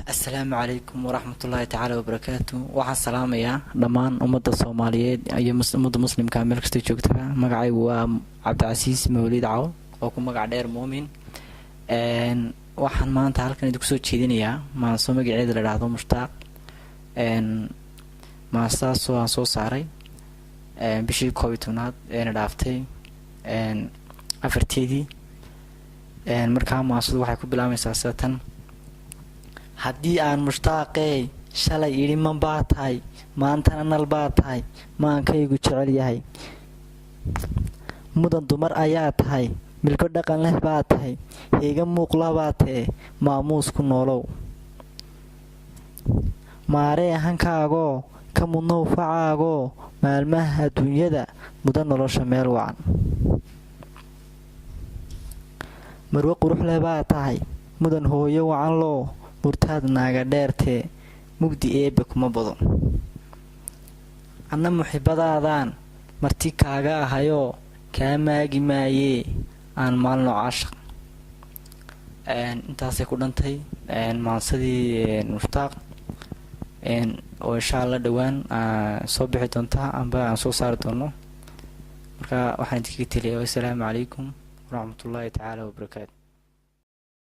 Assalaamu calaykum waraxmatullaahi tacaala wabarakaatu. Waxaan salaamayaa dhammaan ummadda Soomaaliyeed iyo ummadda muslimka meel kastoo joogtaba. Magacaygu waa Cabdicasiis Mawlid Cawl oo ku magac dheer Muumin. Waxaan maanta halkan idinku soo jeedinayaa maanso magaceeda la dhahdo Mushtaaq. Maansadaasoo aan soo saaray bishii 11aad eena dhaaftay 4teedii. Markaa maansadu waxay ku bilaabmaysaa sida tan: Haddii aan mushtaaqee shalay idhi man baa tahay, maantana nal baa tahay, maankaygu jecel yahay. Mudan dumar ayaa tahay, milko dhaqan leh baa tahay, heega muuqla baa tee, maamuus ku noolow. Maaree hankaagoo ka mudnow facaagoo, maalmaha adduunyada mudan nolosha meel wacan. Marwe qurux leh baa tahay, mudan hooyo wacan loo, murtaad naaga dheertee, mugdi eebbe kuma bado. Anna muxibadaadaan marti kaaga ahayoo, kaa maagi maayee aan maalno caashaq. Intaasay ku dhantay maansadii Mushtaaq oo insha Alla dhowaan soo bixi doonta amba aan soo saari doono. Marka waxaan idinkaga teliyay, wassalaamu calaykum waraxmatullaahi tacaala wabarakaatu.